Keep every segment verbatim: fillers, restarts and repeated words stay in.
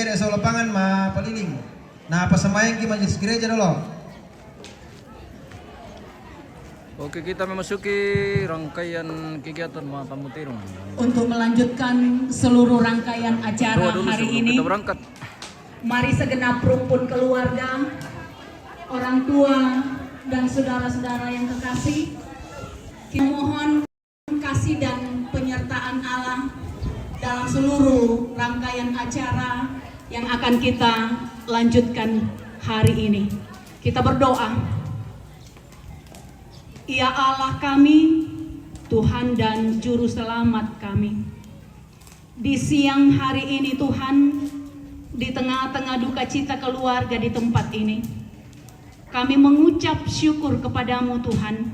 Dek so lapangan ma paliling. Nah, pasambayang ki majelis gereja dolo. Oke, kita memasuki rangkaian kegiatan ma tamu terong. Untuk melanjutkan seluruh rangkaian acara hari ini, mari segenap rumpun keluarga, orang tua, dan saudara-saudara yang kekasih, kita mohon kasih dan penyertaan Allah dalam seluruh rangkaian acara yang akan kita lanjutkan hari ini. Kita berdoa. Ya Allah kami, Tuhan dan Juru Selamat kami, di siang hari ini, Tuhan, di tengah-tengah duka cita keluarga di tempat ini, kami mengucap syukur kepada-Mu, Tuhan,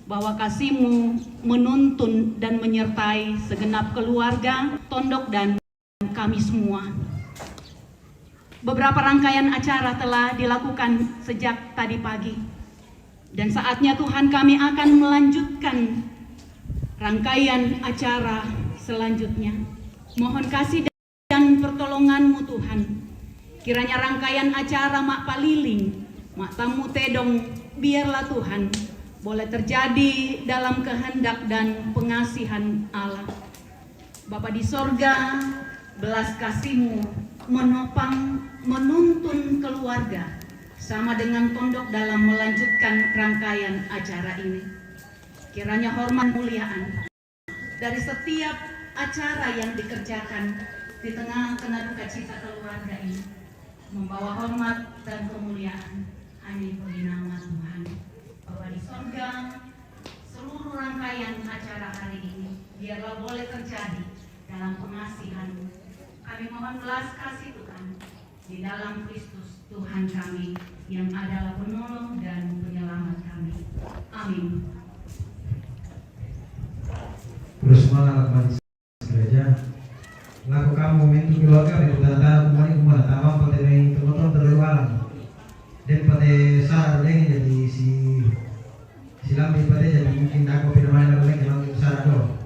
bahwa kasih-Mu menuntun dan menyertai segenap keluarga, tondok, dan kami semua. Beberapa rangkaian acara telah dilakukan sejak tadi pagi. Dan saatnya, Tuhan, kami akan melanjutkan rangkaian acara selanjutnya. Mohon kasih dan pertolongan-Mu, Tuhan. Kiranya rangkaian acara ma paliling, ma tamu tedong, biarlah, Tuhan, boleh terjadi dalam kehendak dan pengasihan Allah. Bapa di sorga, belas kasih-Mu menopang, menuntun keluarga sama dengan tondok dalam melanjutkan rangkaian acara ini. Kiranya hormat, kemuliaan dari setiap acara yang dikerjakan di tengah-tengah duka cita keluarga ini membawa hormat dan kemuliaan hanya bagi nama Tuhan. Bapa di sorga, seluruh rangkaian acara hari ini biarlah boleh terjadi dalam pengasihan-Mu. Kami mohon belas kasih, Tuhan, di dalam Kristus Tuhan kami, yang adalah penolong dan penyelamat kami. Amin. Terus mana lagi gereja? Laku kamu mentu keluarga, mentu tanda-tanda kumani kumana, tamang pate mei temoton terlalu alam. Dek pate sara deng jadi si, si lambi pate jadi mungkin dako pina main lagu lagi, langsung sara do.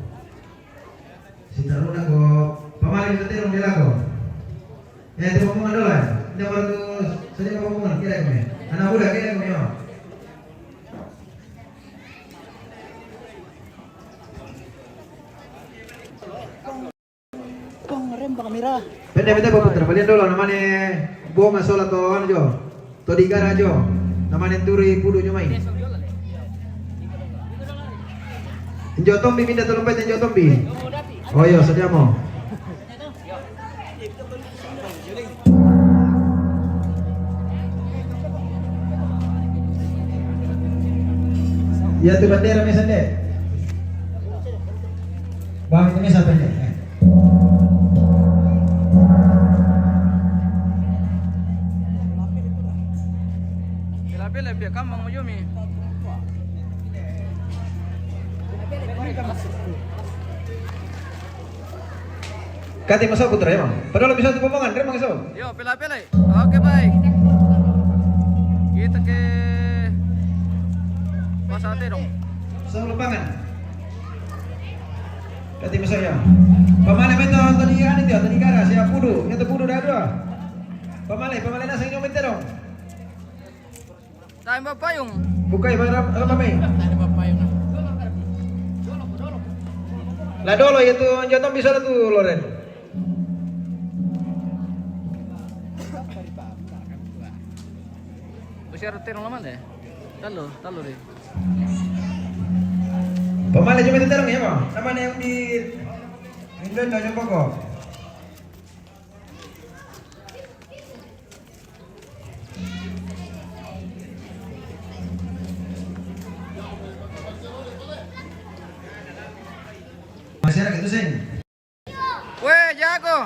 Si taruna ko pamali kita terong dia lako. Eh, itu omongan dola. Ini baru tu, saya omongan, kira kami. Anak muda, kira kami, oh. Pende, pende, bapak putra. Balian dolo, namane bonga sola to anu jo. To digara jo. Namane turi pudu jo mai. Injo tombi, minda tolong pete injo tombi. Oh iyo, sediamo. Iya tu bandera mesa dek. Bang, itu mesa pendek. Pela-pela pia kamang mo yomi. Kati masuk putra ya, Bang? Padahal bisa tu pombongan, remang so. Yo, pela-pela. Oke, baik. Kita ke pasar terong. Sa lapangan. Kati masuk ya. Pamale meto tadi anu dia, tadi gara siap pudu, meto pudu dah dua. Pamale, pamale nasa ini meto dong. Tamba payung. Bukai barang apa mai? La dolo itu jatong bisa tu, Loren. Usia terong lama deh. Talo, talo deh. Pamale cuma itu terong ya, Bang? Namanya yang di Indo itu aja pokok. Masih ada gitu, Sing? Weh, jago.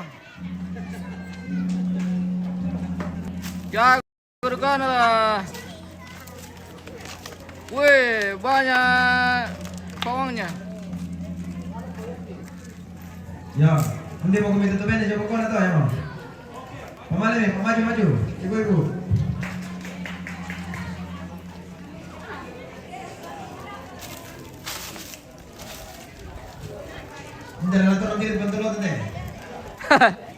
Jago. Berkana lah. Weh, banyak pawangnya. Ya, nanti mau komite tu bene, coba kau nak tahu ya, Bang? Pamale, pamaju, maju. Ibu-ibu. Minta relator nanti bantu lo tete.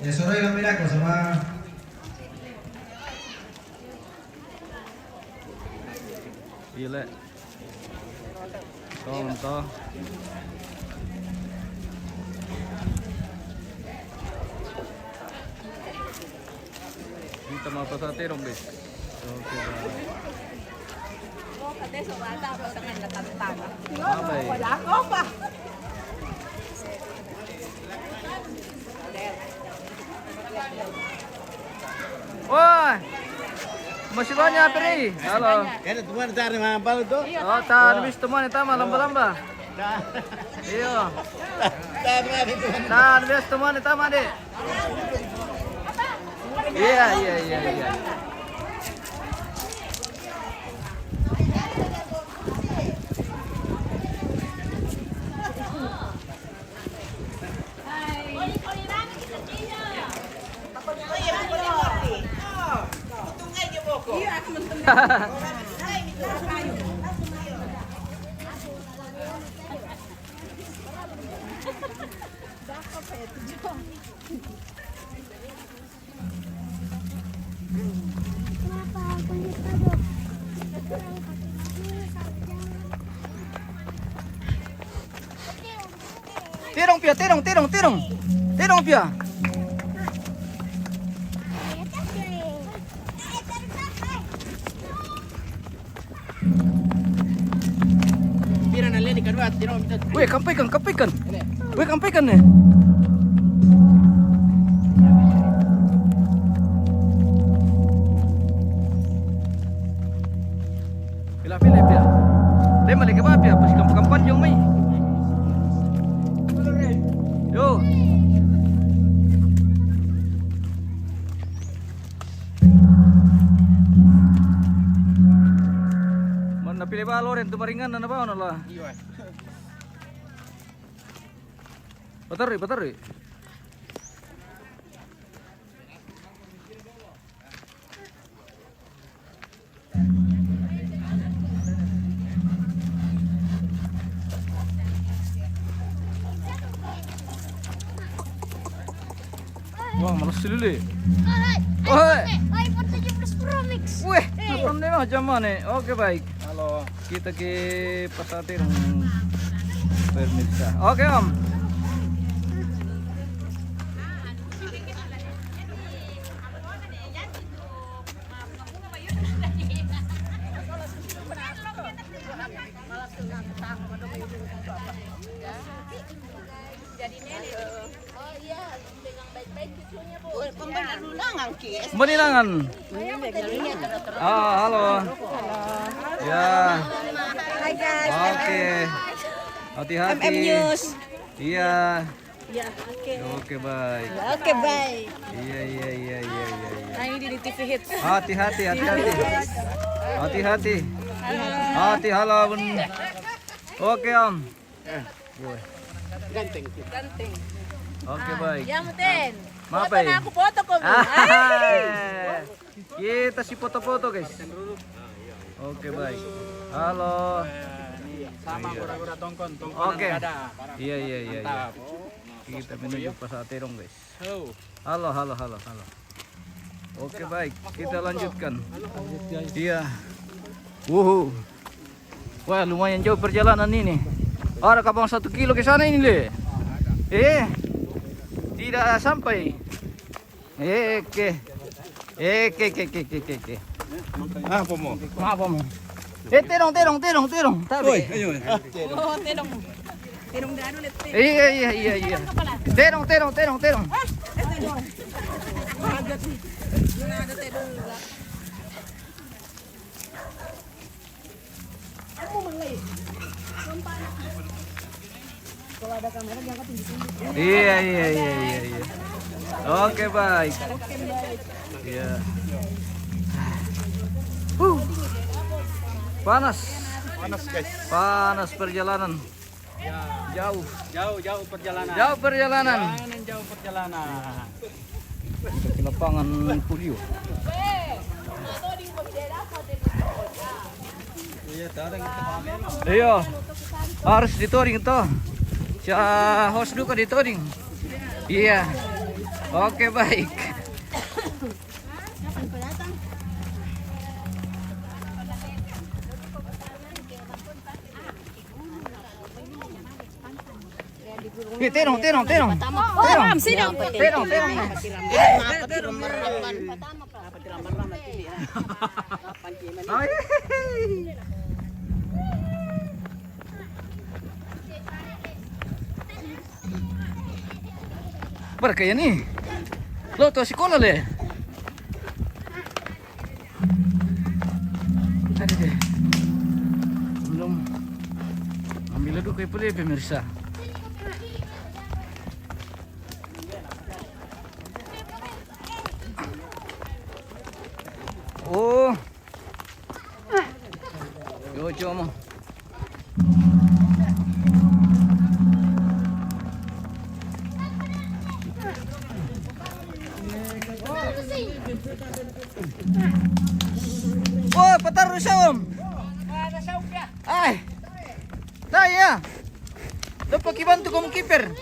Ya, soroi lambi dako sama Gila. Tonton. Dito mga pasahero, guys. Okay, bye. Bye-bye. Wah, masih banyak, Pri. Halo. Kaya teman dari Mampal itu. Oh, tan bis teman itu mah lamba-lamba. Iyo. Tan bis teman itu mah, Dek. Iya, iya, iya, iya. Terong pia, terong, terong, terong. Terong pia. Pira na leni kadua, tiro mita. Weh, kampaikan, kampaikan. Weh, kampaikan ne. Pila-pila pia. Lema lagi ba pia, pas kamp-, kampan jong mai. Yo. Mana pila ba loren tu maringan na ba na la. Iyo. Patari, patari. Wah, malas sila, Le. Alright. Wah. iPhone tujuh belas Pro Max. Weh, eh, nonton deh, mah, zaman nih. Oke, baik. Halo. Kita ke pasar Tirung. Pemirsa. Oke, Om. Jadi nenek. Oh iya, pegang baik-baik cucunya, Bu. Pembenar ulangan, Kis. Berilangan. Ah, halo. Ya. Hai, guys. Oke. Hati-hati. M M News. Iya. Ya, oke. Oke, baik. Oke, baik. Iya, iya, iya, iya, iya, iya. Nah, ini di T V Hits. Hati-hati, hati-hati. Hati-hati. Hati, halo, Bun. Oke, Om. Eh, woi. Ganteng. Ganteng. Oke, baik. Ya, Muten. Maaf, foto eh. Na aku, foto ko, Bu. Ah. Hai. Kita si foto-foto, guys. Oke, baik. Halo. Sama gora-gora tongkon, tongkon. Oke. Ada. Iya, iya, iya, iya. Mantap. Kita menuju Pasar Terong, guys. Halo. Halo, halo, halo, halo. Oke, baik. Kita lanjutkan. Iya. Wuhu. Wah, lumayan jauh perjalanan ini. Ada kapang satu kilo ke sana ini, Le. Eh, tidak sampai. Eh, oke. Eh, oke, oke, oke, oke, oke. Apa mau? Apa mau? Eh, terong, terong, terong, terong. Tapi. Woi, ayo. Oh, terong. Terong dadu, Le, terong. Iya, iya, iya, iya. Terong, terong, terong, terong. Ah, terong. Magat nih. Magat terong juga. Aku mulai. Sumpah, anak. Kalau ada kamera, diangkat tinggi-tinggi. Iya, iya, iya, iya, iya. Oke, baik. Iya. Huh. Panas. Panas, guys. Panas perjalanan. Ya. Jauh. Jauh, jauh perjalanan. Jauh perjalanan. Jangan jauh perjalanan. Kita ke lapangan polio. Iya, harus ditoding to. Sa host duka ditoding. Iya. Oke, baik. Terong, terong, terong. Terong, terong. Terong, terong. Ay. Barka ya ni. Lo to sikola le. Ada deh. Belum. Ambil dulu kayak pula pemirsa. Oh. Yo, cuma. Oh, patar sa om. Ay. Nah, ya. Dapat kibantu kamu kiper.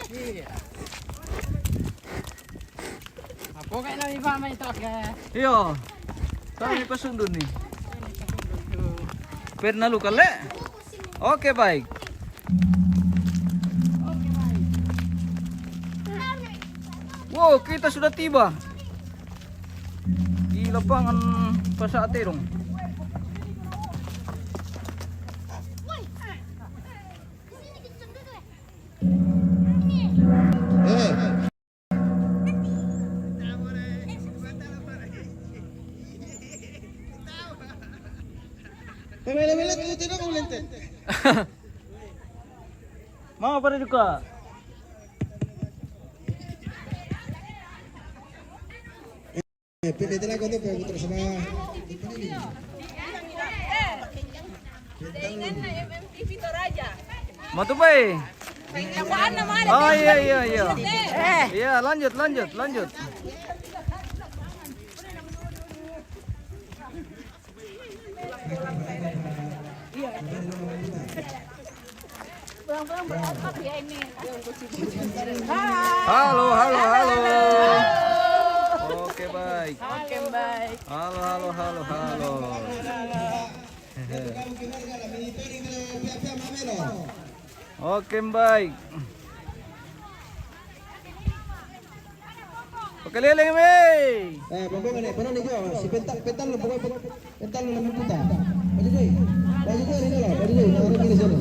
Apo kaya na mi mama ito ka? Iyo. Kami pasundun ni. Pernah lu kale? Oke, baik. Wow, kita sudah tiba di lapangan Pasar Terong. Eh. Pamela-mela tu tidak mau lenten. Mau pada juga. Eh, pwede talaga ito, pwede terus na. Matupai. Oh, iya, iya, iya. Iya, lanjut, lanjut, lanjut. Halo, halo, halo. Oke, baik. Oke, baik. Halo, halo, halo, halo. Oke, baik. Pakaleleng, weh. Eh, pokoknya nih, pernah nih, Bro. Si pental, pental lu, pokoknya pet-, pental lu lebih putar. Baju Joy. Baju Joy, ini loh. Baju Joy, nah, orang ini sana.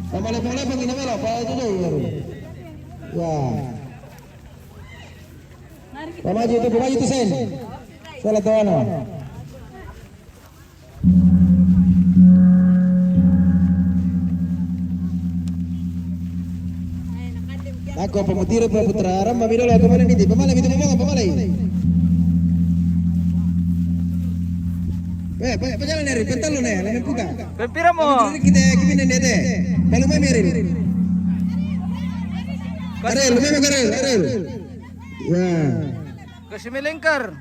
Sama lepong-lepong ini, loh. Baju Joy, baru. Ya. Pamaju itu, pamaju itu, Sen. Salah tahu, no. Nako pamutiro pa putra ramba midolo pamale niti pamale mitu pamale pamale. Eh, pa, pajalan dari pental lo ne, lamen puta. Pempira mo. Kita kimi nende te. Palu mai merin. Arel, lumayan Arel, Arel. Ya. Kasi melengkar.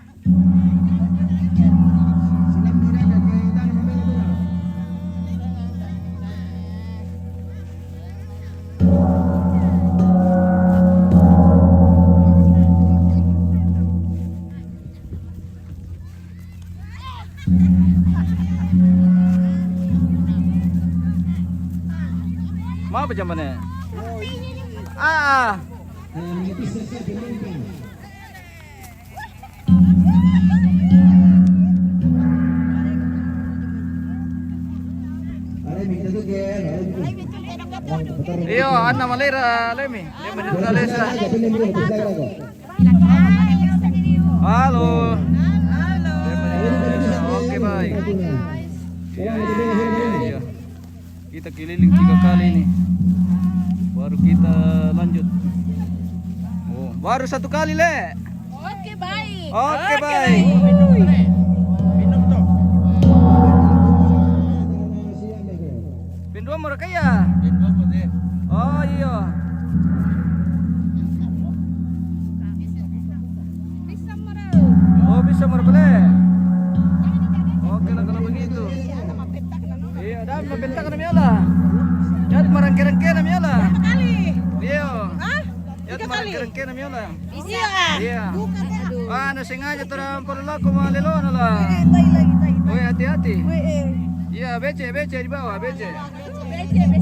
Mau apa jambannya? Ah. Iyo, Anna Malera, Lemi. Lemi di Malesa. Halo. Oke, baik. Iya, iya, iya. Kita keliling tiga kali ini. Baru kita lanjut. Oh, baru satu kali, Le. Oke, baik. Oke, baik. Minum tuh. Pin dua mo ra kaya? Oh, iyo. Oh, bisa mo ra pala. Oke lah kalau begitu. Iya, dah, mabentak na miola. Jat marangke-rangke na miola. Berapa kali? Iya. Hah? Jat marangke-rangke na miola. Iya. Iya. Ah, na sengaja tora palalaku malelona la. Weh, hati-hati. Iya, bece, bece di bawah, bece.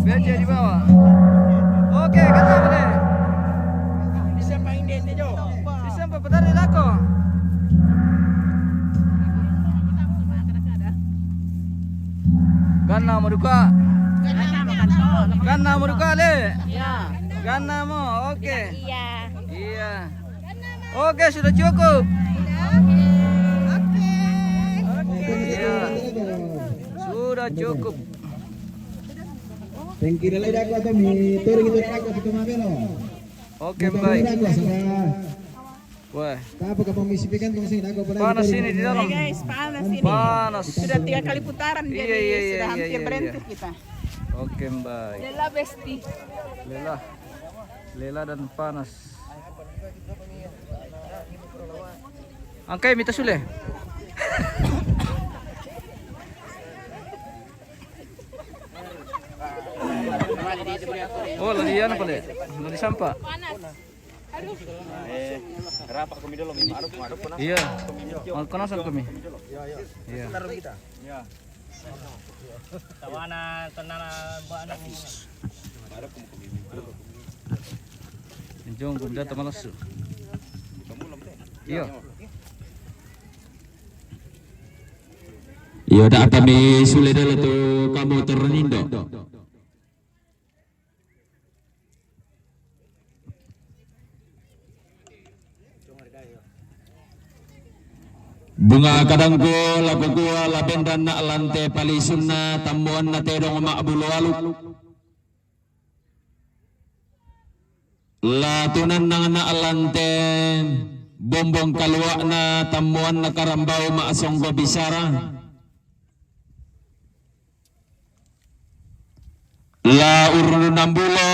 Bece di bawah. Oke, ganna mo, Le. Bisa pa inde, inde, Jo. Bisa pa, patari lako. Ganna mo duka. Ganna mo duka, Le. Iya. Ganna mo, oke. Iya. Iya. Oke, sudah cukup. Oke. Oke. Iya. Sudah cukup. Thank you, dala dako, atau mi tori kita dako, kita mabelo. Oke, baik. Wah. Panas ini di dalam. Guys, panas ini. Panas. Sudah tiga kali putaran, jadi sudah hampir berhenti kita. Oke, baik. Lelah, Besti. Lelah. Lelah dan panas. Angkai mita sule. Oh, lagi anu pale. Lagi sampah. Iya. Mau kanasan kami. Iya. Tawana, tenana, ba, anu. Jong, kumda tamalas. Iya. Iyo, da' apa mi sule dolo tu kamu ternindo. Bunga kadangku, laku kuwa, labendan na lante palisunna, tammuanna tedong ma'bulu alu. La tunannang na lante bombong kalua'na, tammuanna karambau ma'songgo bisara. La urununang bulo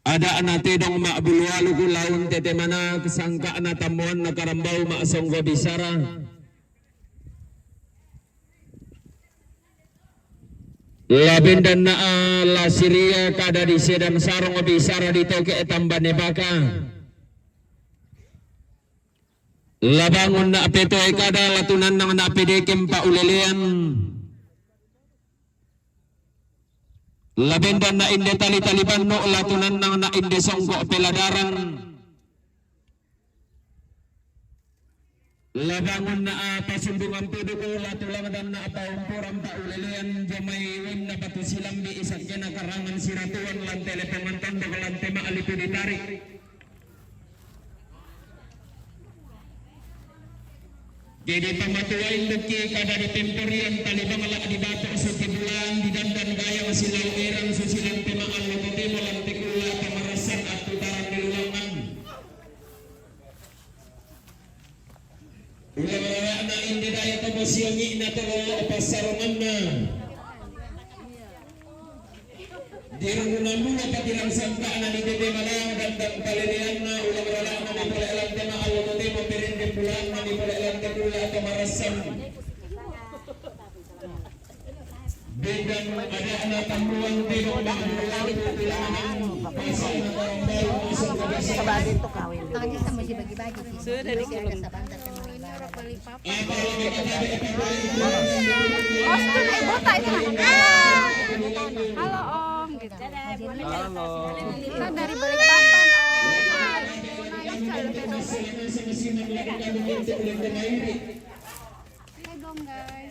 ada'na tedong ma'bulu alu ku laun tete mana, sangka'na tammuanna karambau ma'songgo bisara. Labendanna la siria kada di sedan sarong bisara di toke tambane baka. Labangun na petoe kada, latunannang na pedeke mpa ulelean. Labendan na inde tali-tali banno, latunannang na inde songko peladaran. Labangun na apa sumbungan puduku, latulangdan na apa umpuran pa ulelean, jomai winna batu silambi isakkena karangan siratuan lantele pemantandok lante ma'lipu ditarik. Jadi pamatuain bukki kada di pemporian talibang la di batu suki bulan di dandan gayang silau erang susilan tema allo kotemo lantik ula pamarasan atutaran di lulangan. Ula mararana inde daya tobo siongi na tolo pasarunganna. Dirungunan mula patilang sangka'na di tete malang dan dan kaleleanna ulang rala'na di pole lante ma'allo totemo perende pula'na di pole lante pula atau marassan. Bedan ada'na tammuan tedong ma'bulu alu ku tulangan pasal na karambau masuk ke desa. Tadi sama si bagi-bagi. Sudah dikirim. Halo, Om, gitu. Halo. Kita dari Balikpapan, Om. Hai, dong, guys.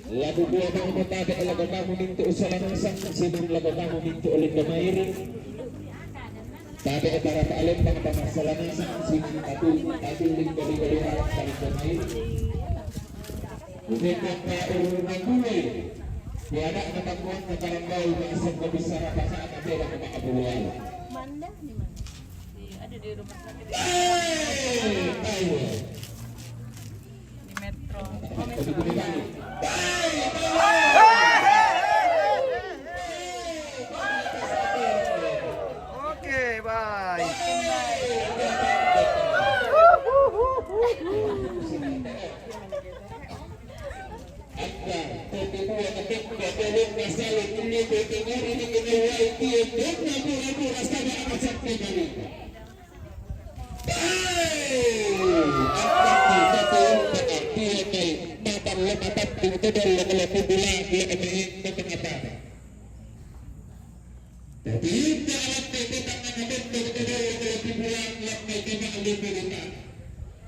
Lagu dua bang mo tabe lagu kamu mintu usalan sang sibun lagu kamu mintu oleh kemairi. Tabe para paalem bang pamasalan sang sibun tatu tatu ling bali bali harap paling kemairi. Udah kata urungan dulu. Tiada ketakuan kekarambau bahasa kebisara bahasa ada beda kata kebulan. Manda di mana? Ada di rumah sakit. Eh, tahu. Di Metro. Oh, Metro. Oke, bye.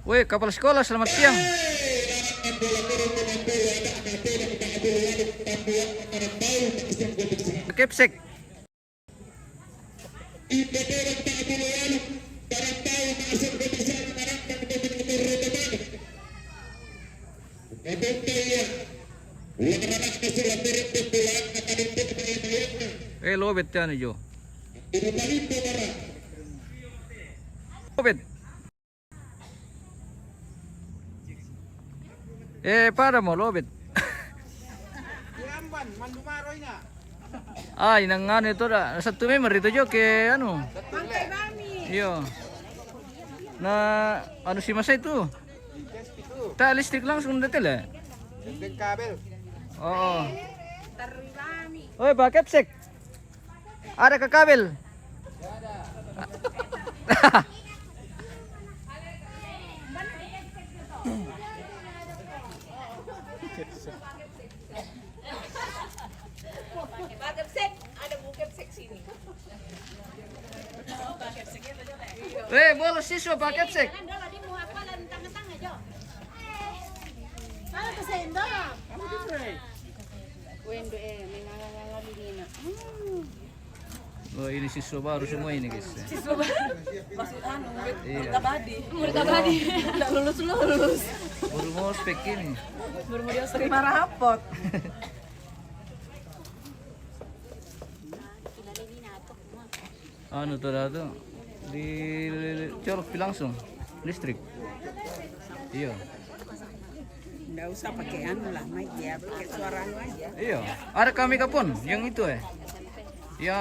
Weh, kapala sekolah, selamat siang. Kepsek. Eh, lobet ya nih, Jo. Lobet. Eh, pada mau lobet. Ai, nang anu itu dah. Satu member itu, Jo, ke anu. Iya. Nah, anu si masa itu. Tak listrik langsung datang lah. Kabel. Oh. Oi, Pak Kepsek. Ada ke kabel? Pakai sek, ada bukan sek sini. Eh, bolos siswa pakai sek. Kalau di muka palan tengah-tengah, Jo. Kalau ke sendal. Wendo, eh, mengalang-alang ini, nak. Hmm. Oh, ini siswa baru semua ini, guys. Siswa baru. Maksud anu, murid, iya, murid abadi. Murid abadi. Nggak lulus-lulus. Baru mau spek ini. Baru mau dia terima rapot. Anu tuh dah tuh. Di, di, di, colok pi langsung listrik. Iya. Nggak usah pakai anu lah, mic ya, pakai suara anu aja. Iya, ada kami kapon yang itu, eh. Ya,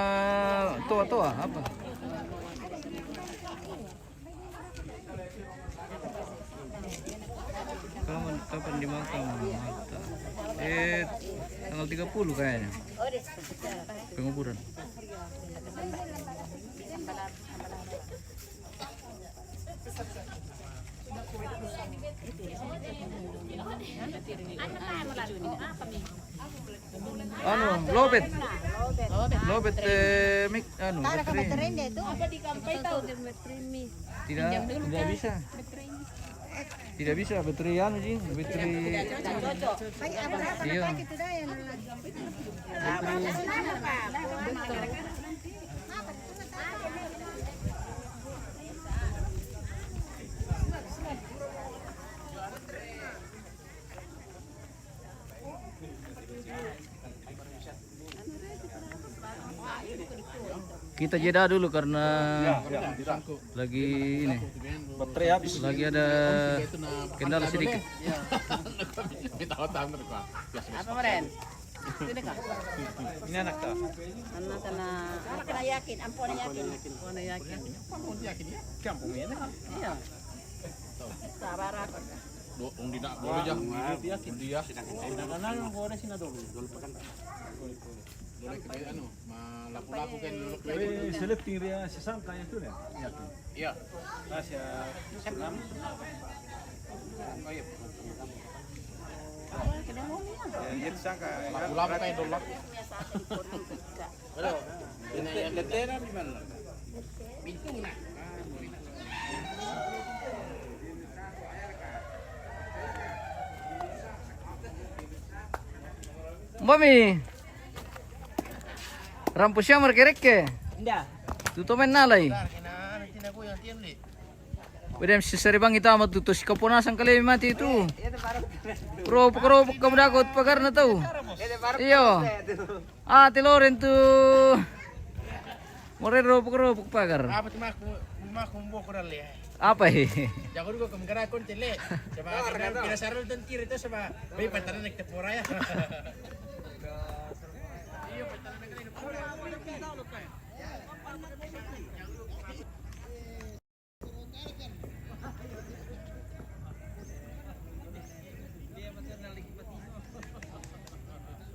toa-toa apa? Kapan, kapan dimakan? Mata. Eh, tanggal tiga puluh kayaknya. Penguburan. Anu, lobet. Lobet, eh, mik, anu, baterai. Tidak, tidak bisa. Tidak bisa, baterai anu, Jing. Baterai. Iya. Kita jeda dulu karena lagi ini. Baterai habis. Lagi ada kendala sedikit. Apa, Meren? Ini anak tuh. Karena, karena yakin, ampun yakin. Ampun yakin. Ampun yakin ya? Kampung ini. Iya. Sabar aku. Dong, di nak boleh jah. Dia yakin. Dia. Sina dulu. Dulu pekan. Boleh, boleh. Boleh ke anu, ma lapu-lapu kan dulu. Selecting dia sesangka itu deh. Iya. Iya. Tasya enam. Oh, iya. Ya, iya, sangka. Lapu-lapu kayak dolak. Aduh, ini yang detera di mana? Pintu nak. Mami. Rampo siya markereke. Nda. Tuto men nalai. Wede sesare bang itama tuto si kaponasan kale mati itu. Ropok-ropok kamu dakot pagar na tau. Iyo. Ah, tiloren tu. More ropok-ropok pagar. Apa tu maku, maku mboko dale. Apa he? Jago dugo kamu gara kon tele. Coba penasaran dan kiri itu coba. Bayi pantaran naik tepora ya.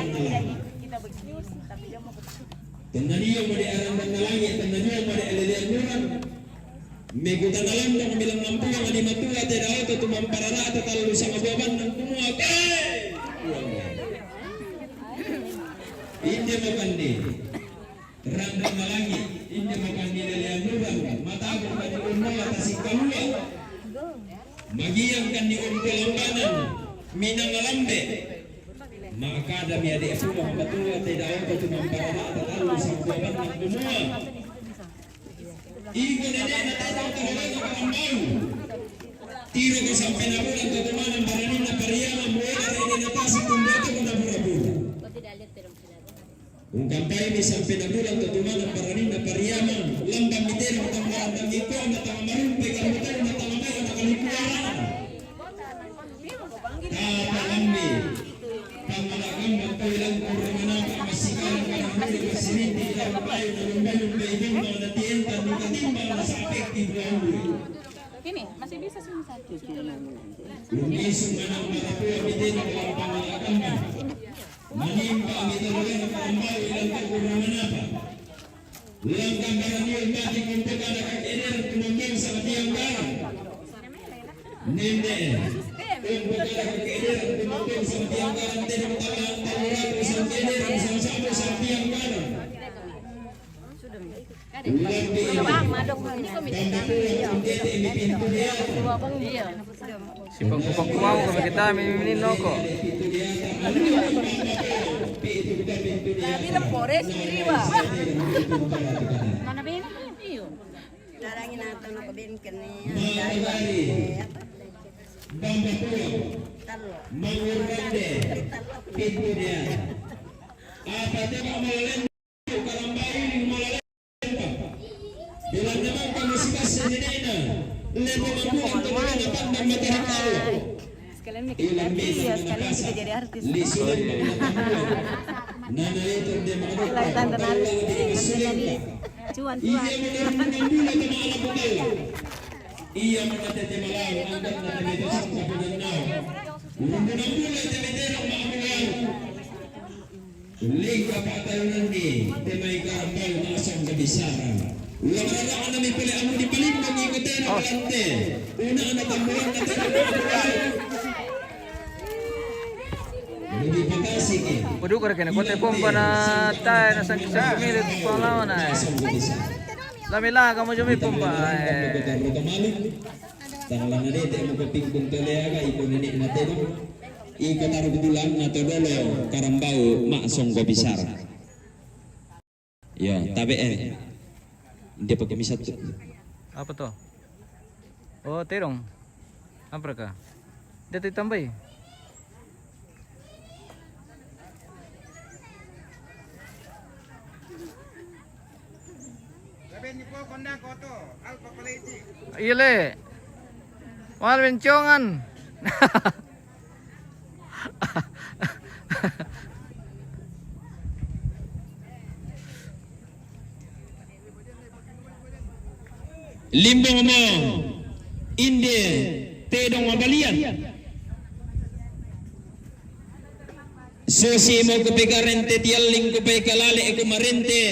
arandanna langi'. Tennanio mode arandanna langi', tennanio mode alelean lurang. Mekutana lambang bilang mampuang di matua te daoto tu mampararata tallu sama dua bannang kumua, "Kae!" Inde makanni randanna langi', inde makanni lelean lurang, matabu kanni ummoa tasikkalua. Magiang kanni umpolambanan minang lambe. Makadami ade' Puang matua te daoto tu mampararata tallu sama dua bannang kumua, "Iko nene'na tata taholenga karambau. Tiroko sampe nabulang to tumanang baraninna Pariamang, muela rene natasi tumboto ko napura-pura. Ungkampaimi sampe nabulang to tumanang baraninna Pariamang, lambang mitero tang marandang iko na tang marumpe kamu tau na tang mera na kalikuara." Tapalammi pangalakamma toilang kurang manapa massikarang karang huri massirindi daun payu na lumbe-lumbe idong na tientang ni katimbang na sapekki buauri. Ini masih bisa sini satu. Lungisu manang maratua mitena dalam pangalakamma. Manimpa mitolena karambau ilang kurang manapa. Langkang baraniung mati kumpul kada kak eder kumangkeng sama tiang garang. Nende. Si pangku-pangku mau kami kita mini-mini noko. Mana bini? Iyo. Darangin ato na kabin kani. Talo. Mangurande. Pintu dia. Apa tu, Pak Malen? Sekalian kita jadi artis. Cuan, cuan. Iya, mana tete malang, angkat na tete sangka pengenau. Urung penambula tete terang mamulang. Lingka patalunan ni, temai karambau masang kebisaran. Ulang rara na mi pele amu di palimbangi ko terang lante. Una na tambulan na terang mamulang. Lebih patasi ke. Waduh, kada kena kote pompa na tai na sangki-sangki mirit panglawan ai. Masang kebisaran. Lami la kamu jumi pompa ai. Tanglang ade te mo ko pingkun tole aga iko nenek na tedong. Iko taruh bulan na todolo karambau mak songko bisar. Yo, tabe eh. Dia pakai misat tu. Apa tu? Oh, terong. Apa ka? Dia tu tambai. Iya le. Mal bencongan. Limbong mo inde tedong mabalian. Susi mo kupe karente tialling kupe kalale kumarente.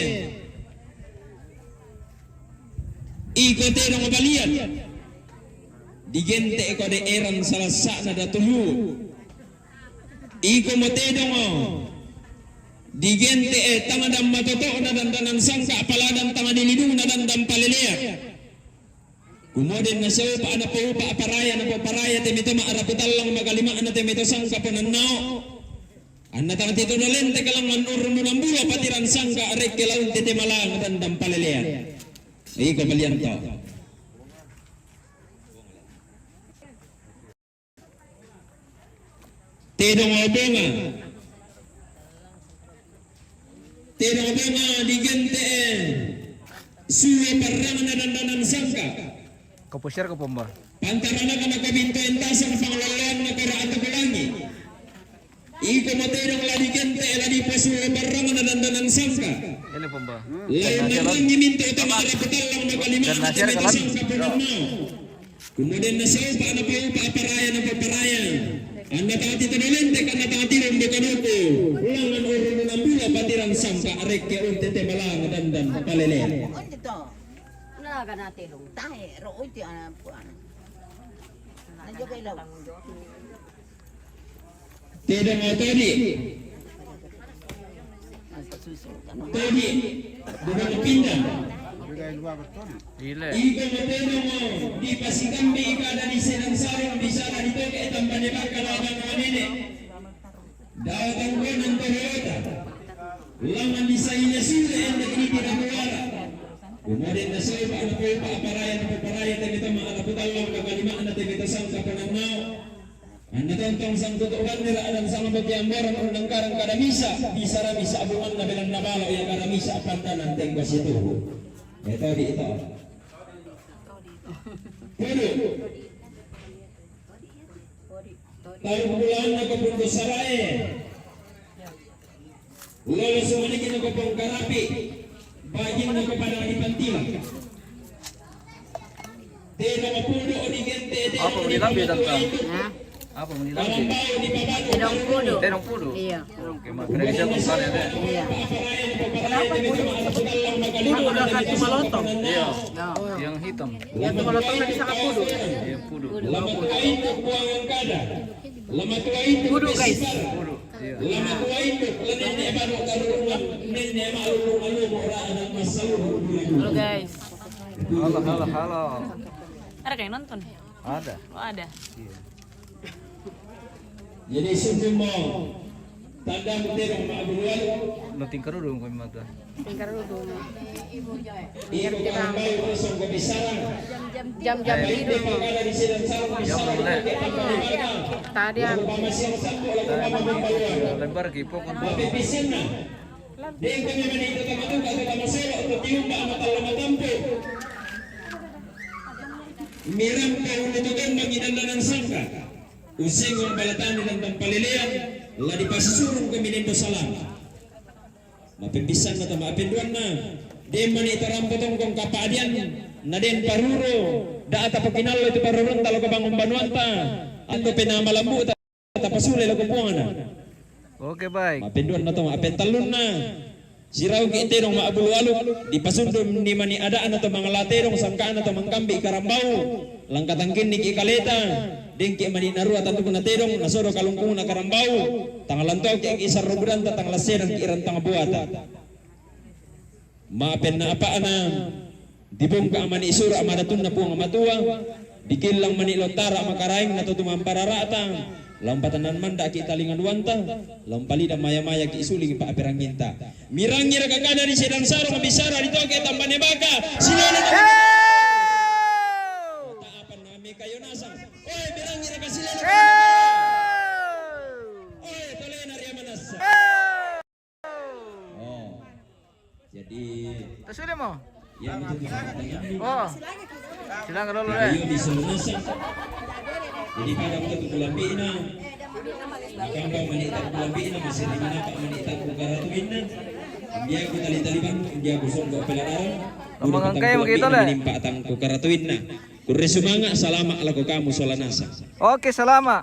Iko tedong mabalian. Digente iko de eran salah sakna datulu. Iko mo tedong o. Digente e tama dam matoto na dandanan sangka paladan tama dilidung na dandam palelea. Kumoden na siupa na paupa paraya na paparaya te mito ma arapu tallang makalima na te mito sangka ponannao. Anna tama tito na lente kalang manurun munambula patiran sangka arekke laun te te malang dandam palelea. Iko malian to. Tedong obonga. Tedong obonga digente e. Sule parrang na dandanan sangka. Kapo share kapo mba. Pantarana kana kabinto entasan pangloloan na kara atau pelangi. Iko mo tedong la digente e la dipasule parrang na dandanan sangka. Ele pomba. Lain na langi minto tama arapu tallang na kalima na te mito sangka ponannao. Kemudian na siupa na paupa paraya na paparaya. Anna tati tedolente kana tati rombo kanuku. Langan urun munambula patiran sangka arekke unte te malang dandan palele. Naga na tedong tahe ro uti ana puan. Najoga ilau. Tedong o todi. Todi. Bukan pindah. Ile. Iko mo tedong o di pasikambi ika ada di senang sarong di sana di toke tambane bakal abang manene. Dawa tanggonan Toyota. Laman di saile sule ende kini tidak muara. Kemudian na siupa na paupa paraya na paparaya te mito ma arapu tallang na kalima na te mito sangka ponannao. Anna tontong sangkutuk bannera adan sama bagi amboran undang karang kada misa, bisa ra misa abungan na belan na balo ya kada misa pantanan tenggo situhu. Itu di itu. Kudu. Tahu bulan na ke Pundusarae. Lolo sumaniki na ko Pongkarapi, bajing na ko Padang di Pantila. Tena mapudo o di gente, tena apa udah lambe tanta? Hmm? Apa mau dilantik? Tedong Pudu. Tedong Pudu? Iya. Oke, mak kira siapa kemarin deh? Iya. Kenapa Pudu? Pudu udah kasih malotong. Iya. Oh. Yang hitam. Yang malotong lagi sangat Pudu. Iya, Pudu. Pudu. Pudu, guys. Pudu. Iya. Halo, guys. Halo, halo, halo. Ada kayak nonton? Ada. Oh, ada. Iya. Jadi, sundun mo tanda mo tedong ma abuluan. No, tingkarudu ko mata. Tingkarudu. Iko ka lambai kosong ko bisara. Jam-jam tidur. Tadi aku. Lebar ki pokon. Mapipisin na. Deng kami manito tamatuka ko tamaselo ko tiumba ama talo matampu. Miram ka ulu tugan manginan na nansangka. Using ang balatani ng tampalilian, la di pasisurung kami nindo salam. Mapimpisan na tama apinduan na. Di mani tarampo tongkong kapadian, na den paruro, da ata pakinalo iti parurunta lo kabangun banuanta, anto pinamalambu ta, tapasule lo kupuangan na. Oke, baik. Mapinduan na to, apintallun na. Sirau ki tedong ma abulu alu, di pasundum ni mani adaan na to mangala tedong sangkaan na to mangkambi karambau. Langkatangkin ni ki kaleta, dengki mani narua tanduku na tedong, nasodo kalungkung na karambau. Tangalanto ki isar rubudanta, tangalasedang ki irantang buata. Mapen na apa na, dibongka mani sura madatunna Puang Matua, dikilang mani lontara makaraeng na to tumampararata, lampatanan manda ki talingaduanta, lampalida maya-maya ki suling pa aperanginta. Mirangira kakada di sedang sarung bisara di toke tambane baka, silele na. Taapan nami kayo nasang. Oy, mirangira ka silele. Oy, tolena ria manasa. Oh. Jadi, tasudah mo? Ya, betul, betul. Oh. Silang ka dulu, eh. Iyo, di Solonasa. Jadi, pada kita tu kulambi na. Nakamba manita kulambi na, masih di mana ka manita ku karatuin na. Dia ku tali-tali bang, dia ku songgo peladaran. Ngomong angkai begitu, le. Menimpa tang ku karatuin na. Kurre sumanga, salama lako kamu Solonasa. Oke, salama.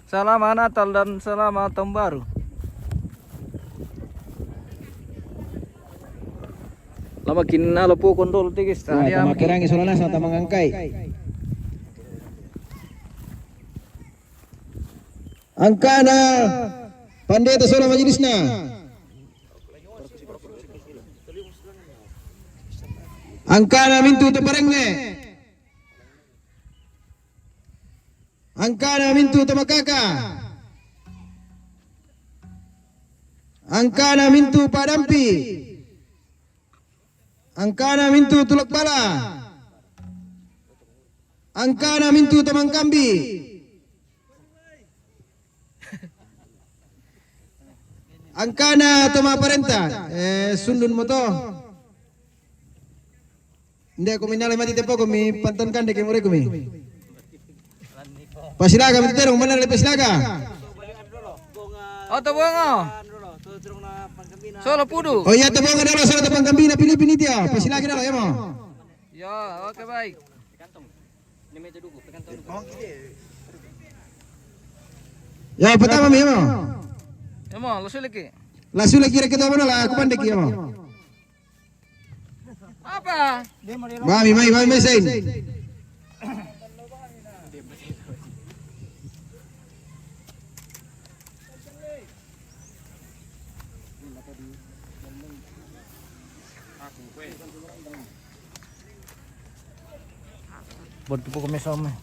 Selamat Natal dan selamat Tahun Baru. Lama kinna lo pukon dolo tigis. Nah, tama kerangi Solonasa, tama ngangkai. Angkana pandeta sola majelisna. Angkana mintu to parengnge. Angkana mintu to makaka. Angkana mintu padampi. Angkana mintu tulak bala. Angkana mintu to mangkambi. Angkana to maparenta. Eh, sundun mo to. Nde, ko minale mati tepo ko mi pantan kande ke more ko mi. Pasilaga mi tedong, mana le pasilaga? Oh, tobongo. Solo pudu. Oh iya, tobongo dolo, solo tobongo kambina, pilih pinitia. Pasilaga dolo, ya mo. Ya, oke, baik. Ya, pertama mi, ya mo. Ya mo, lasu lagi. Lasu lagi, kira kita mana lah, aku pandek ya mo. Apa? Mami, mami, mami, mami, sain. Buat tipu kami sama.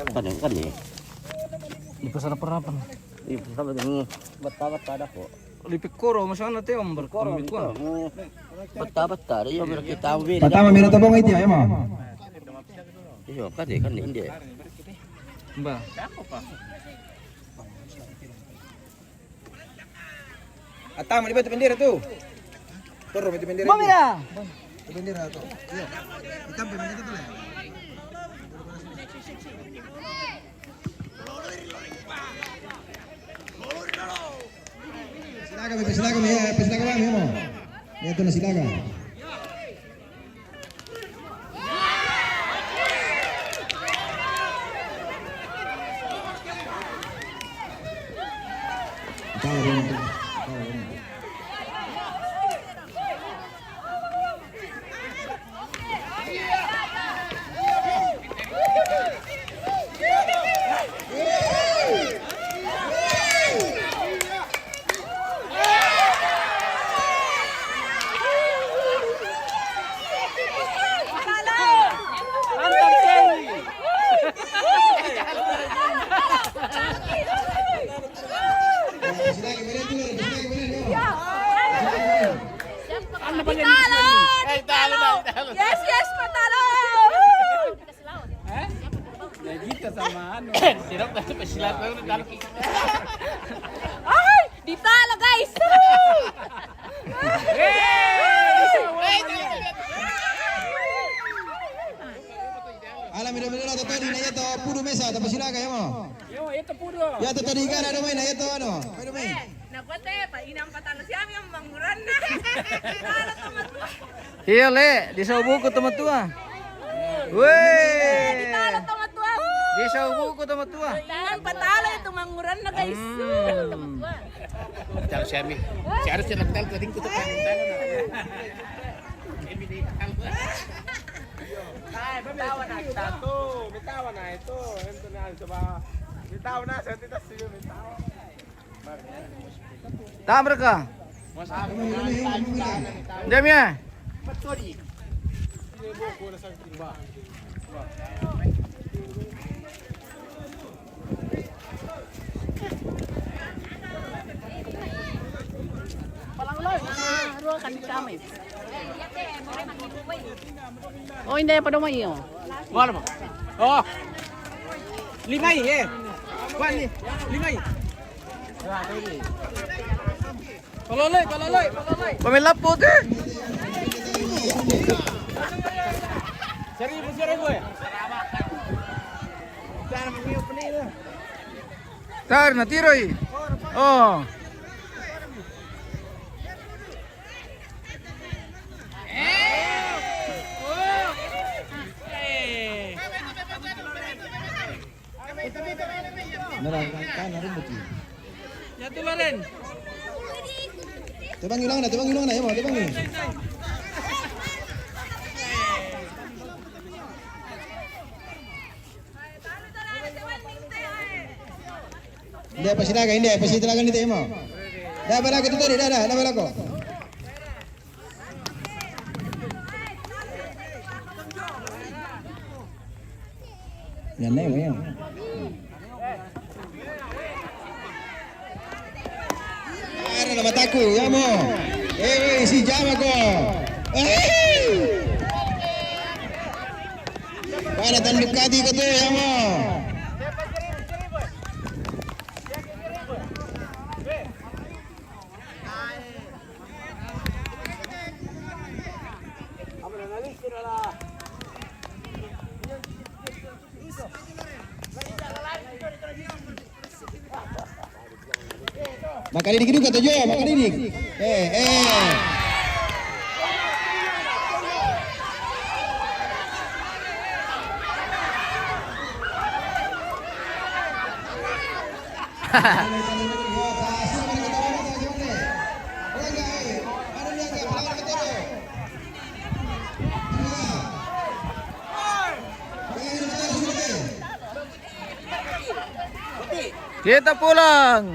Kadang kan ya. Di pasar apa? Di pasar apa? Buat apa ada kok? Di Pikkoro, masana te, Om, Pikkoro, berkombi kuan. Betta-betta, iyo, biar kita ambil. Pertama, mira tobongo iti, ya, Om. Iyo, kade, kan, inde. Mbah. Atama di batu bendera tu. Turun itu bendera. Bom itu. Ya. Itu bendera tu. Iyo. Hitam bendera tu lah. Silakan, silakan, ya, silakan, Bang, ya, mau. Ya, tu lah, silakan. Ano ba yan? Ay, talo na, talo. Yes, yes, patalo! Eh? Lagi ka sa maano. Tirok na sa pasilat na yun, talo. Ay! Di talo, guys! Ala, mira, mira, la totodi na yeto pudu mesa, tapasilaga, ya mo? Yo, yeto pudu. Ya totodi kana do mai na yeto ano. Mai do mai. Na kuate pa inang patalo si ami ang manguran na. Talo tamatua. Iyo, le, di sa ubuku tamatua. Weh. Di talo tamatua. Di sa ubuku tamatua. Inang patalo itu manguran na, guys. Hmm. Talo si ami. Si Aris siya nagtalo, kading ko to, kading talo na. Ay, may tawa na ito. May tawa na ito. Ito na, ito ba? May tawa na, sa tita, sige, may tawa. Tabra ka. Demi, eh. Oh, hindi pa naman yun. Wala mo. Oh. Limay, eh. Kuan ni. Limay. Paloloy, paloloy, paloloy. Pamilap po, te. Seribu, seribu, eh. Tar, natiro, eh. Oh. Nara, ka, nara, buti. Yatu, Loren. Tebangi ulang na, tebangi ulang na, ya mo, tebangi. Hindi, pasilaga, hindi, pasilaga, hindi, ya mo. Dah, balako, tutu, dah, dah, dah, balako. Yan na yun, yan. Para na mataku, ya mo. Eh, eh, si Jama ko. Eh! Para tanduk kati ko to, ya mo. Makadidik duka to, Jo, makadidik. Eh, eh. Kita pulang.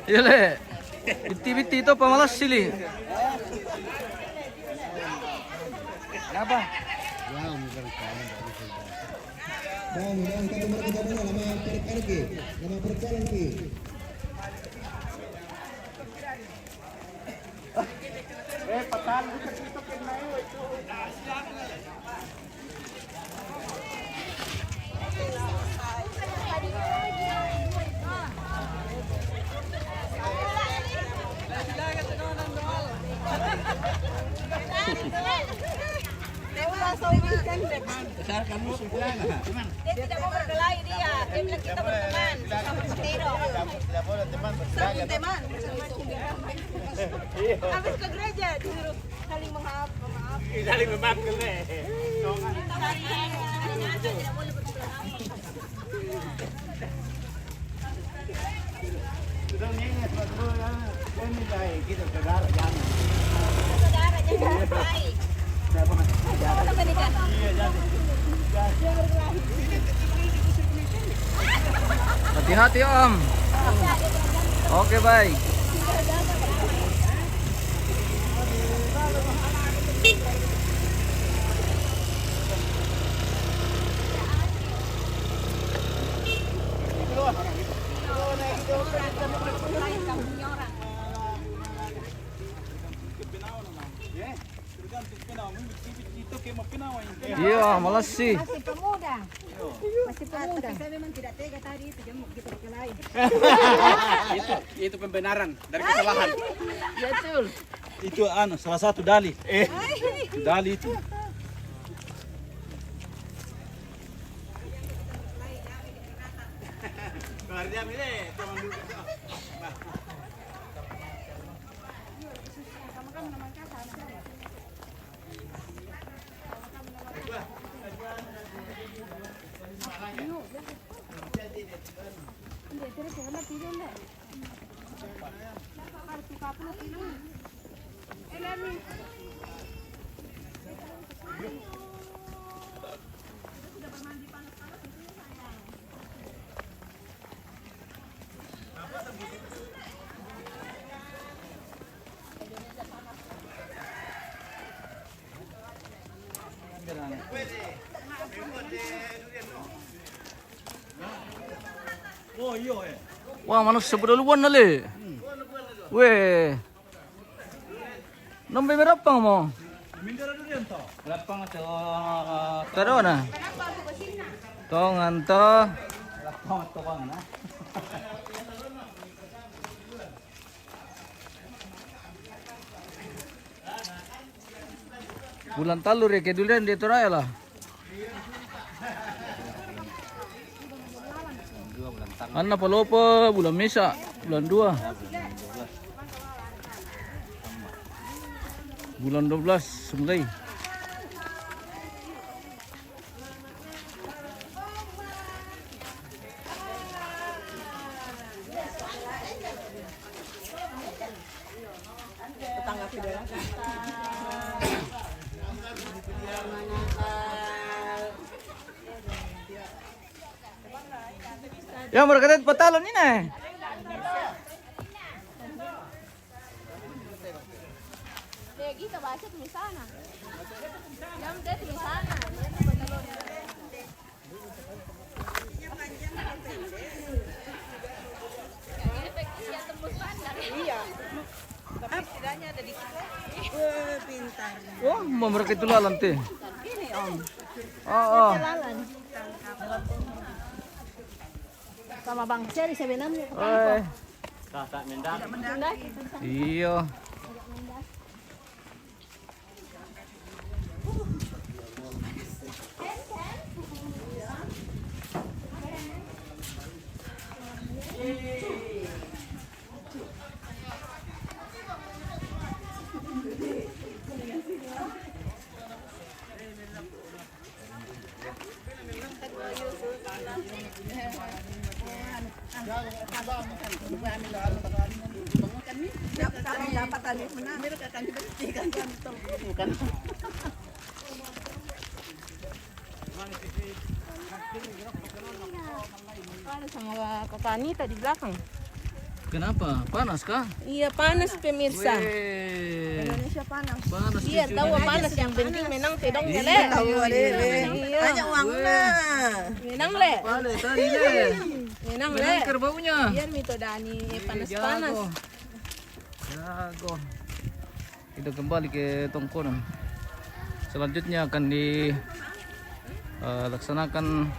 Iya, le. Biti-biti to pamalas sili. Kenapa? Bang, bang, kata mereka, kata mereka, nama perkara ke, nama perkara ke. Eh, patalo ka dito, kay Mayo, ito. Dia tidak mau berkelahi dia. Dia bilang kita berteman. Sesama sendiri. Sesama teman. Habis ke gereja disuruh. Saling memaafkan, eh. Sudah ngenes, Mas, dulu ya. Ini baik, kita saudara, jangan. Saudara, jangan baik. Siapa, Mas? Saudara. Iya, jangan. Hati-hati, Om. Oke, baik. Iya, malas sih. Masih pemuda. Masih pemuda. Tapi saya memang tidak tega tadi itu, dia mau gitu pakai lain. Itu, itu pembenaran dari kesalahan. Betul. Itu anu, salah satu dali. Eh. Dali itu. Keluar dia, Mile. Teman dulu. Wah, manuk sebelah luar nale. Weh. Nambe merapang mo. Merapang to. Tado na. Tongan to. Merapang to, bang, na. Bulan talu re ke dulian di Toraya lah. Anna palopo bulan mesa, bulan dua. Bulan dua belas mulai. Ya, mereka patalon ini, eh. Kita baca tulisan. Yang dia tulisan. Iya. Tapi setidaknya ada di kita. Wah, pintar. Wah, mau mereka itu lalan teh. Ini, Om. Oh, oh. Lalan. Sama Bang Seri sebenarnya. Eh. Tidak mendapat. Iya. Kami dapat tadi menang. Mereka akan diberhentikan kami tolong bukan. Ada sama kakak Anita di belakang. Kenapa? Panas kah? Iya, panas, pemirsa. Weh. Indonesia panas. Panas. Iya, tahu panas, yang penting menang tedong. Iya, tahu, iya. Banyak uang lah. Menang le. Panas tadi le. Menang le. Menang kerbaunya. Biar mito Dani panas-panas. Jago. Kita kembali ke Tongkonan. Selanjutnya akan di, eh, laksanakan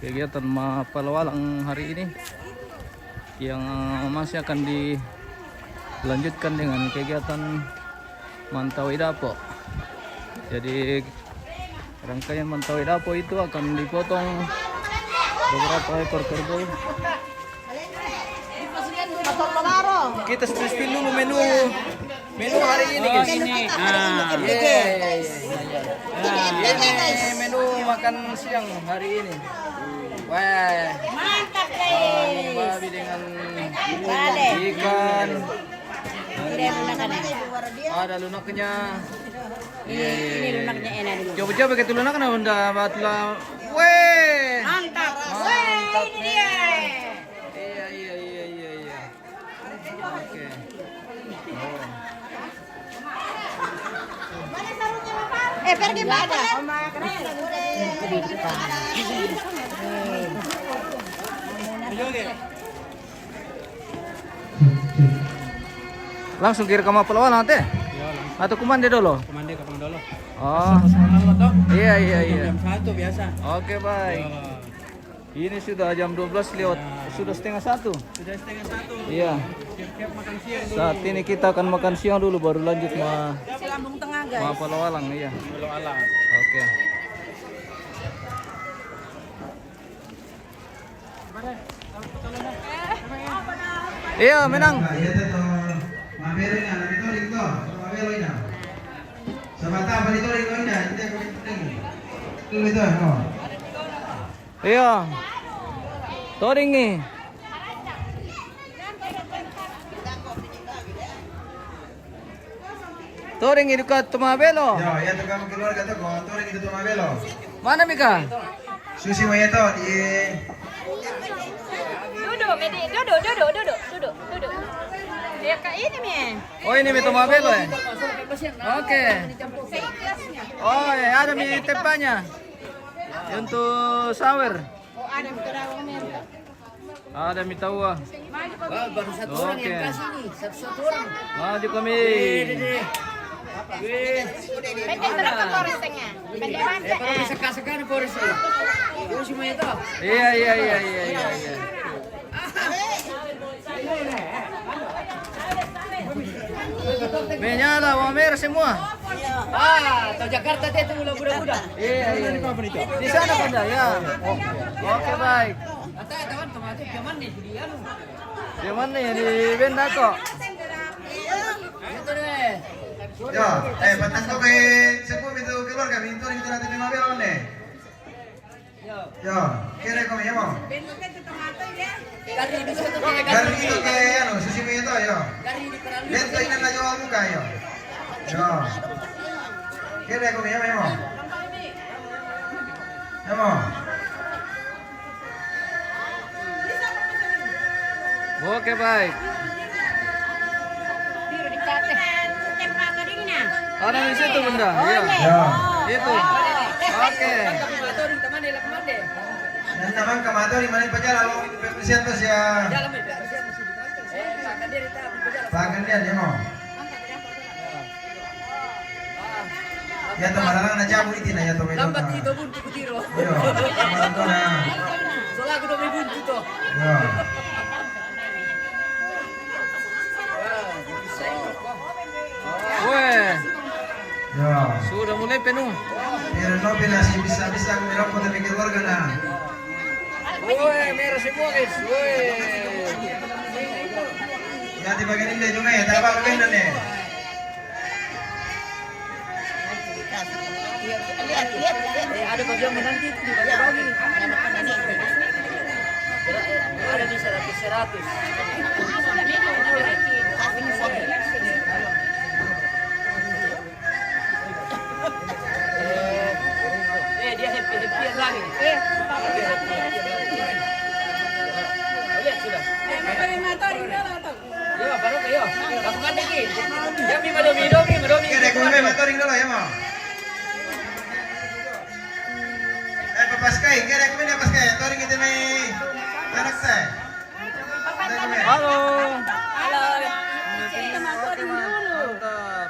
kegiatan mapalawalang hari ini yang masih akan dilanjutkan dengan kegiatan mantau idapo. Jadi, rangkaian mantau idapo itu akan dipotong beberapa ekor kerbau. Kita testing dulu menu. Menu hari ini, guys. Ini, ah. Iya, iya, iya, iya. Ini menu makan siang hari ini. Wah. Mantap, guys. Babi dengan ikan. Ada lunaknya. Ada lunaknya. Ini, ini lunaknya enak dulu. Coba-coba kita lunaknya, Bunda Batla. Weh. Mantap. Mantap, weh, ini dia. Iya, iya, iya, iya, iya. Oke. Oh. Eh, pergi makan. Langsung kiri ke Mapalawa nanti? Iya, langsung. Atau kumande dulu? Kumande ke Pangdolo. Oh. Personal lo toh? Iya, iya, iya. Jam satu biasa. Oke, baik. Iya. Ini sudah jam dua belas lewat, sudah setengah satu. Sudah setengah satu. Iya. Siap-siap makan siang dulu. Saat ini kita akan makan siang dulu, baru lanjut ma-, Lambung Tengah, guys. Mapalawalang, iya. Mapalawalang. Oke. Iya, menang. Nah, iya, tuh, tuh. Mampir ini, anak itu, itu. Mampir ini. Sama tak apa itu, itu, ini. Itu, itu, itu. Itu, itu, no. Iya. Toring ni. Toring ni dekat Tomabelo. Ya, ya, tu kamu keluarga tu, kau toring itu Tomabelo. Mana, Mika? Susi mo ito, di Duduk, Medi. Duduk, duduk, duduk, duduk, duduk. Ya, Kak, ini, Mi. Oh, ini Mi Tomabelo, eh? Oke. Oh, ya, ada Mi tepanya. Untuk sawer. Oh, ada Mi tawwa. Wah, baru satu orang yang kasih nih, satu-satu orang. Maju kami. Wih, deh, deh. Wih. Pendek terus ke Polres Tengah. Pendek. Eh, kalau bisa kasih kan Polres ya. Polres semuanya toh. Iya, iya, iya, iya, iya, iya. Menyala, wamera semua. Ah, atau Jakarta dia tuh budak-budak. Iya, iya. Di sana, Bunda, ya. Oke, baik. Kata teman-teman itu zaman nih, di anu. Zaman nih, di Benda kok. Itu deh. Ya, eh, patang to kay sepuh itu keluarga, mi itu nanti lima belas nih. Yo, kere ko mi, ya mo? Gari dito kay, ano, susi mi ito, yo. Lento, inan na yo, muka, yo. Yo. Kere ko mi, ya mo? Ya mo? Oke, baik. Ada di situ, Bunda. Iya. Ya. Itu. Oke. Yang teman kamato di mana pajar, kalau persian tuh ya. Pakan dia, dia mau. Ya, to, mararang na jabu iti na, ya, to, lambat ito buntu ku tiro. Yo, lambat ito na. Soalnya aku udah buntu to. Yo. Weh. Yo. Sudah mulai penuh. Pero no, pero si bisa-bisa aku merokok tapi keluarga na. Woi, merah semua, guys. Woi. Ya, di bagian ini juga ya, tak apa-apa, bener nih. Eh, ada bagian menanti itu dibagi-bagi. Ada di seratus seratus. Eh, dia happy happy lagi. Eh, lihat sudah. Yo, baru ke yo. Lakukan lagi. Ya, mi madomi, domi, madomi. Kere ko mi, matoring dulu ya, mo. Eh, papaskay, kere ko mi, paskay. Toring ito may anak sa. Halo. Halo. Kita matoring dulu. Mantap.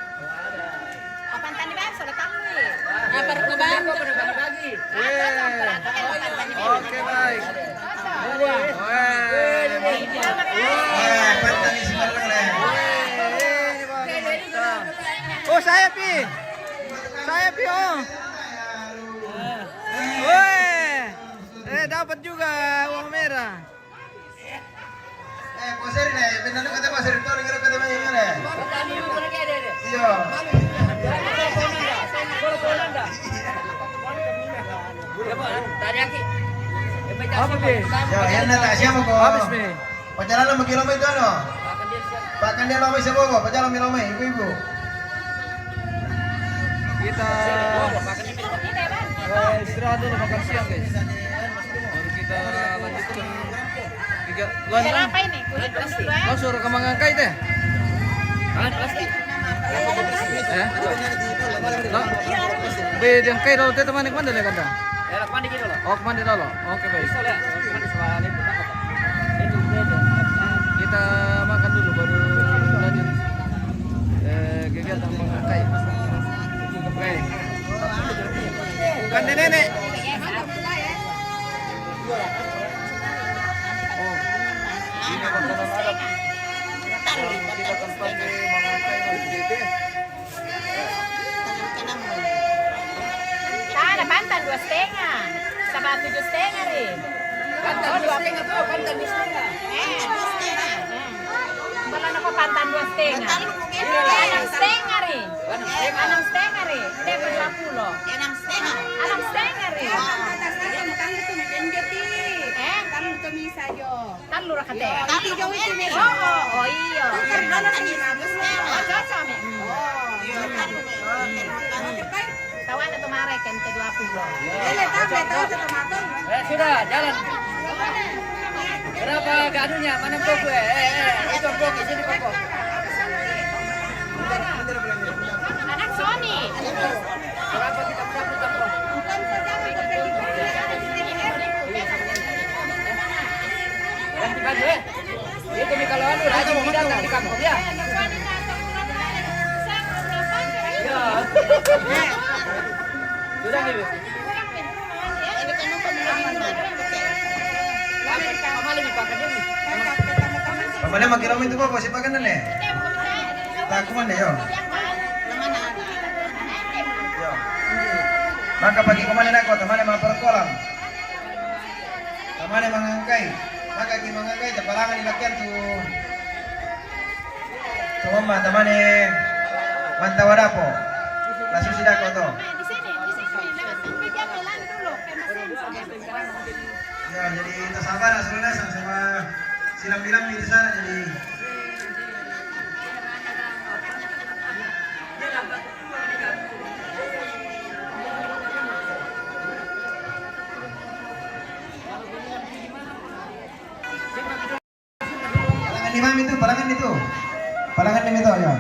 Papan tani, Bang, sudah tahu, eh. Ah, baru ke Bang. Baru bagi. Oke, baik. Wah. Wah, pantai sebelah, eh. Wah, ini baru mantap. Oh, saya, Pi. Saya, Pi, oh. Weh. Eh, dapat juga uang merah. Eh, Pasir ini, benar kata Pasir, tahu dengar kata Pasir ini. Iya. Apa, Pi? Ya, enak tak siapa kok? Habis, Mi. Pajalan lama kilo itu, ano? Pakan dia lama, siapa kok? Pajalan lama, ibu-ibu. Kita, eh, istirahat dulu, makan siang, guys. Baru kita lanjutkan. Tiga, lan, Ada apa ini? Kulit dulu, ya. Langsung rekam mangakai teh. Kan plastik. Eh? Lah, be, diangkai dulu teh, teman, kemana dia kata? Ya, kemana gitu loh. Oh, kemana dulu? Oke, baik. Bisa lihat, kemana suara itu, apa? Itu, itu, itu. Kita makan dulu, baru lanjut, eh, kegiatan mangakai. Oke. Bukan nenek. Oh, ini makanan Arab. Yang kita tempatnya mangakai masjid. Ada pantan dua setengah. Sama tujuh setengah, Ri. Pantan dua setengah, tuh, pantan dua setengah. Eh. Kalau nak pantan dua setengah. Enam setengah, Ri. Enam setengah, Ri. Dia berapa puluh? Enam setengah. Enam setengah, Ri. Eh? Tallu ra kate. Tapi jauh itu nih. Oh, oh, oh, iya. Tukar dulu sih, bagus. Oh, cocok nih. Oh, iya. Tawana tu mare kan ke dua puluh. Ele tahu, tahu satu makan. Eh, sudah, jalan. Berapa gadunya? Mana kok gue? Eh, eh, itu kok, sini kok. Anak Sony. Berapa kita mendapat, Bang? Ganti baju, eh. Itu nih kalau anu, rajin datang di kampung, ya. Ya. Sudah nih, Bu. Kami, kami lebih pakai ini. Pamale makiromi tu koko, sipakan nene. Tak kuman deh, yo. Yo. Maka pagi kemana nak kau, teman yang mampar kolam. Tamane mangakai. Maka ki mangakai, tapalangan ilakian tu. Tumama tamane mantawa dapo. Langsung sidako to. Ya, jadi kita sabar, saudara, sama silang bilang di sana, jadi Palangan ni mami tu, palangan ni tu. Palangan ni tu, ya.